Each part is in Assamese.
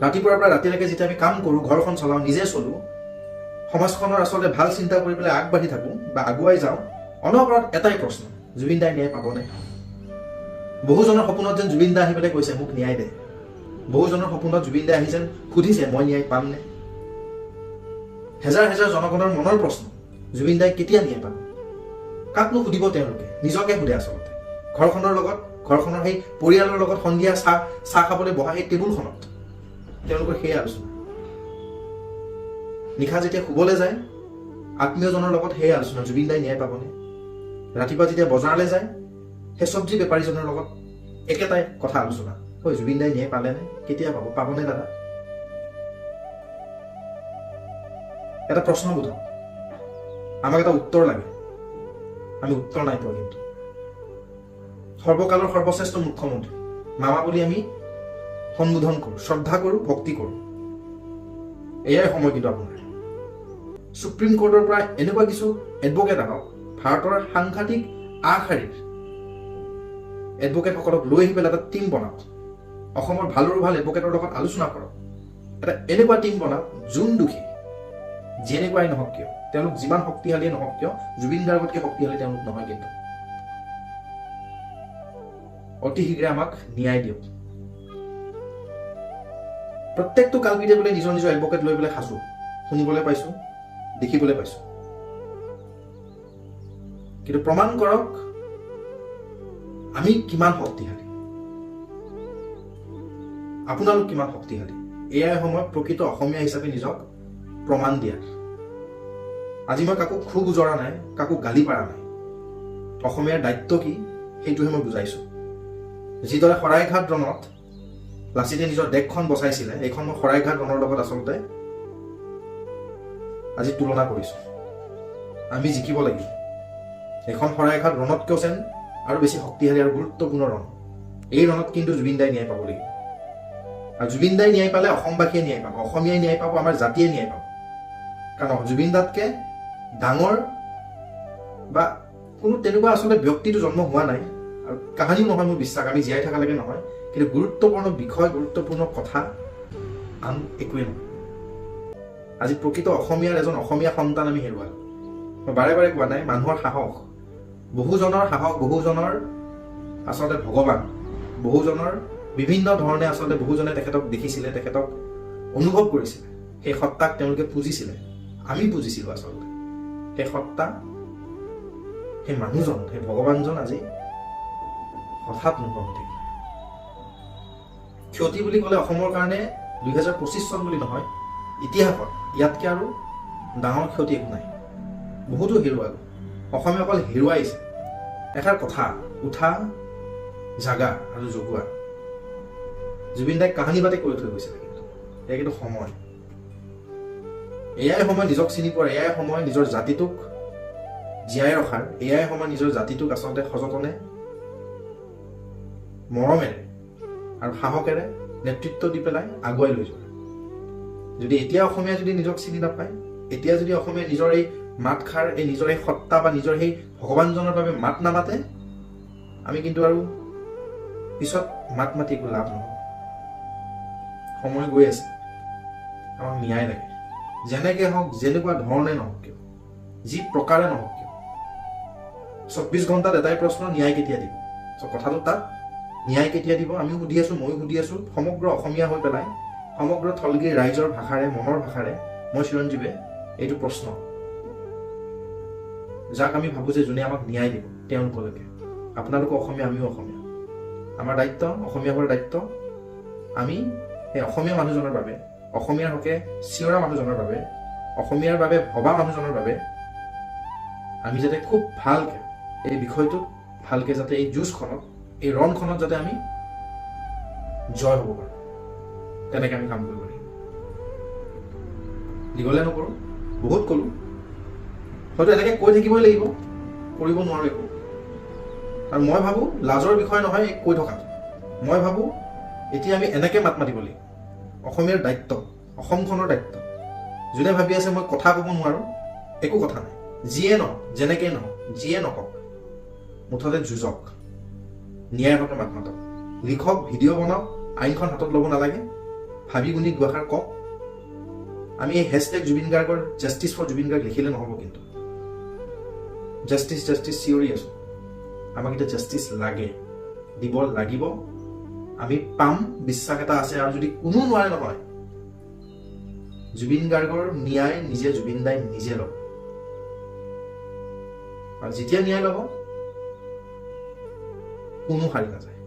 ৰাতিপুৱাৰ পৰা ৰাতিলৈকে যেতিয়া আমি কাম কৰোঁ, ঘৰখন চলাওঁ, নিজে চলোঁ, সমাজখনৰ আচলতে ভাল চিন্তা কৰি পেলাই আগবাঢ়ি থাকোঁ বা আগুৱাই যাওঁ, অনবৰত এটাই প্ৰশ্ন, জুবিন দাই ন্যায় পাবনে? বহুজনৰ সপোনত যেন জুবিন দা আহি পেলাই কৈছে, "মোক ন্যায় দে।" বহুজনৰ সপোনত জুবিন দা আহি যেন সুধিছে, "মই ন্যায় পামনে?" হেজাৰ হেজাৰ জনগণৰ মনৰ প্ৰশ্ন, জুবিন দাই কেতিয়া ন্যায় পাব? কাকনো সুধিব তেওঁলোকে? নিজকে সোধে আচলতে। ঘৰখনৰ লগত, ঘৰখনৰ সেই পৰিয়ালৰ লগত সন্ধিয়া চাহ খাবলৈ বহা সেই টেবুলখনত তেওঁলোকৰ সেয়াই আলোচনা। নিশা যেতিয়া শুবলৈ যায়, আত্মীয়জনৰ লগত সেয়াই আলোচনা, জুবিন দাই ন্যায় পাবনে? ৰাতিপুৱা যেতিয়া বজাৰলৈ যায়, সেই চব্জি বেপাৰীজনৰ লগত একেটাই কথা আলোচনা হয়, জুবিন দাই ন্যায় পালেনে? কেতিয়া পাব? পাবনে দাদা? এটা প্ৰশ্ন সোধক, আমাক এটা উত্তৰ লাগে। আমি উত্তৰ নাই পোৱা। কিন্তু সৰ্বকালৰ সৰ্বশ্ৰেষ্ঠ মুখ্যমন্ত্ৰী মামা বুলি আমি সম্বোধন কৰোঁ, শ্ৰদ্ধা কৰোঁ, ভক্তি কৰোঁ। এয়াই সময় কিন্তু আপোনাৰ। সুপ্ৰিম কোৰ্টৰ পৰা এনেকুৱা কিছু এডভকেট আহক, ভাৰতৰ সাংঘাতিক আগশাৰীৰ এডভকেটসকলক লৈ আহি পেলাই এটা টীম বনাওক। অসমৰ ভালৰো ভাল এডভকেটৰ লগত আলোচনা কৰক। এটা এনেকুৱা টীম বনাওক, যোন দোষী যেনেকুৱাই নহওক কিয়, তেওঁলোক যিমান শক্তিশালীয়ে নহওক কিয়, জুবিন গাৰ্গতকৈ শক্তিশালী তেওঁলোক নহয়। কিন্তু অতি শীঘ্ৰে আমাক ন্যায় দিয়ক। প্ৰত্যেকটো কালপিতে বোলে নিজৰ নিজৰ এডভকেট লৈ পেলাই সাজু, শুনিবলৈ পাইছোঁ, দেখিবলৈ পাইছোঁ। কিন্তু প্ৰমাণ কৰক আমি কিমান শক্তিশালী, আপোনালোক কিমান শক্তিশালী। এয়াই সময় প্ৰকৃত অসমীয়া হিচাপে নিজক প্ৰমাণ দিয়াৰ। আজি মই কাকো ক্ষোভ উজৰা নাই, কাকো গালি পাৰা নাই। অসমীয়াৰ দায়িত্ব কি, সেইটোহে মই বুজাইছোঁ। যিদৰে শৰাইঘাট ৰণত লাচিতে নিজৰ দেশখন বচাইছিলে, এইখন মই শৰাইঘাট ৰণৰ লগত আচলতে আজি তুলনা কৰিছোঁ। আমি জিকিব লাগিব। এইখন শৰাইঘাট ৰণতকৈও যেন আৰু বেছি শক্তিশালী আৰু গুৰুত্বপূৰ্ণ ৰণ। এই ৰণত কিন্তু জুবিন দাই ন্যায় পাব লাগিব। আৰু জুবিন দাই ন্যায় পালে অসমবাসীয়ে ন্যায় পাব, অসমীয়াই ন্যায় পাব, আমাৰ জাতিয়ে ন্যায় পাব। কাৰণ জুবিন দাতকৈ ডাঙৰ বা কোনো তেনেকুৱা আচলতে ব্যক্তিটো জন্ম হোৱা নাই আৰু কাহানিও নহয়, মোৰ বিশ্বাস, আমি জীয়াই থকালৈকে নহয়। কিন্তু গুৰুত্বপূৰ্ণ বিষয়, গুৰুত্বপূৰ্ণ কথা আন একোৱেই নহয়। আজি প্ৰকৃত অসমীয়াৰ এজন অসমীয়া সন্তান আমি হেৰুৱালো। মই বাৰে বাৰে কোৱা নাই, মানুহৰ সাহস, বহুজনৰ সাহস, বহুজনৰ আচলতে ভগৱান, বহুজনৰ বিভিন্ন ধৰণে আচলতে বহুজনে তেখেতক দেখিছিলে, তেখেতক অনুভৱ কৰিছিলে, সেই সত্তাক তেওঁলোকে পুজিছিলে, আমি পুজিছিলোঁ আচলতে। সেই সত্তা, সেই মানুহজন, সেই ভগৱানজন আজি হঠাৎ নোহোৱা হৈ থাকিল। ক্ষতি বুলি ক'লে অসমৰ কাৰণে 2025 চন বুলি নহয়, ইতিহাসত ইয়াতকৈ আৰু ডাঙৰ ক্ষতি একো নাই। বহুতো হেৰুৱালো, অসমীয়া অকল হেৰুৱাইছে। এষাৰ কথা, উঠা, জাগা আৰু জগোৱা। জুবিন দাই কাহানিবাতে কৈ থৈ গৈছিলে। কিন্তু এয়া কিন্তু সময়, এয়াই সময় নিজক চিনি পোৱাৰ, এয়াই সময় নিজৰ জাতিটোক জীয়াই ৰখাৰ, এয়াই সময় নিজৰ জাতিটোক আচলতে সযতনে, মৰমেৰে আৰু সাহসেৰে নেতৃত্ব দি পেলাই আগুৱাই লৈ যোৱা। যদি এতিয়া অসমীয়া যদি নিজক চিনি নাপায়, এতিয়া যদি অসমীয়া নিজৰ এই মাতষাৰ, এই নিজৰ এই সত্তা বা নিজৰ সেই ভগৱানজনৰ বাবে মাত নামাতে, আমি কিন্তু আৰু পিছত মাত মাতি একো লাভ নহ'ব। সময় গৈ আছে। আমাক ন্যায় লাগে, যেনেকে হওক, যেনেকুৱা ধৰণে নহওক কিয়, যি প্ৰকাৰে নহওক কিয়। 24 ঘণ্টাত এটাই প্ৰশ্ন, ন্যায় কেতিয়া দিব? চ' কথাটো তাত, ন্যায় কেতিয়া দিব? আমিও সুধি আছোঁ, ময়ো সুধি আছোঁ। সমগ্ৰ অসমীয়া হৈ পেলাই, সমগ্ৰ থলগিৰ ৰাইজৰ ভাষাৰে, মনৰ ভাষাৰে মই চিৰঞ্জীৱে এইটো প্ৰশ্ন, যাক আমি ভাবোঁ যে যোনে আমাক ন্যায় দিব, তেওঁলোকলৈকে। আপোনালোকো অসমীয়া, আমিও অসমীয়া। আমাৰ দায়িত্ব, অসমীয়া হোৱাৰ দায়িত্ব, আমি সেই অসমীয়া মানুহজনৰ বাবে, অসমীয়াৰ হকে চিঞৰা মানুহজনৰ বাবে, অসমীয়াৰ বাবে ভবা মানুহজনৰ বাবে আমি যাতে খুব ভালকৈ এই বিষয়টোত, ভালকৈ যাতে এই যুঁজখনত, এই ৰণখনত যাতে আমি জয় হ'ব পাৰোঁ, তেনেকৈ আমি কাম কৰিব লাগিব। দীঘলীয়া নকৰোঁ, বহুত ক'লোঁ। হয়তো এনেকৈ কৈ থাকিবই লাগিব, কৰিব নোৱাৰোঁ একো। আৰু মই ভাবোঁ লাজৰ বিষয় নহয় এই কৈ থকাটো। মই ভাবোঁ এতিয়া আমি এনেকৈ মাত মাতিব লাগিব। অসমীয়াৰ দায়িত্ব, অসমখনৰ দায়িত্ব। যোনে ভাবি আছে মই কথা ক'ব নোৱাৰোঁ, একো কথা নাই। যিয়ে নহওক, যেনেকেই নহওক, যিয়ে নকওক, মুঠতে যুঁজক, ন্যায়ৰ হকে মাত মাতক, লিখক, ভিডিঅ' বনাওক। আইনখন হাতত ল'ব নালাগে। ভাবি গুণি দুআষাৰ কওক। আমি এই হেছটেগ জুবিন গাৰ্গৰ জাষ্টিছ ফৰ জুবিন গাৰ্গ লিখিলে নহ'ব কিন্তু। জাষ্টিছ জাষ্টিছ চিঞৰি আছোঁ, আমাক এতিয়া জাষ্টিছ লাগে, দিব লাগিব। আমি পাম, বিশ্বাস এটা আছে। আৰু যদি কোনো নোৱাৰে নহয়, জুবিন গাৰ্গৰ ন্যায় নিজে জুবিন দাই নিজে ল'ব। আৰু যেতিয়া ন্যায় ল'ব, কোনো সাৰি নাযায়।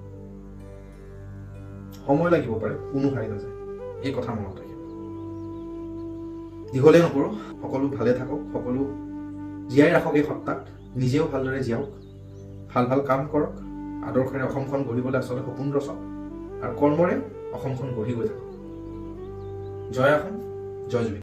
সময় লাগিব পাৰে, কোনো সাৰি নাযায়, এই কথা মনত ৰাখিব। দীঘলীয়া নকৰোঁ। সকলো ভালে থাকক, সকলো জীয়াই ৰাখক এই সত্তাক, নিজেও ভালদৰে জীয়াওক, ভাল ভাল কাম কৰক, আদৰ্শৰে অসমখন গঢ়িবলৈ আচলতে সপোন ৰচক আৰু কৰ্মৰে অসমখন গঢ়ি গৈ থাকক। জয় অসম, জয় জুবিন।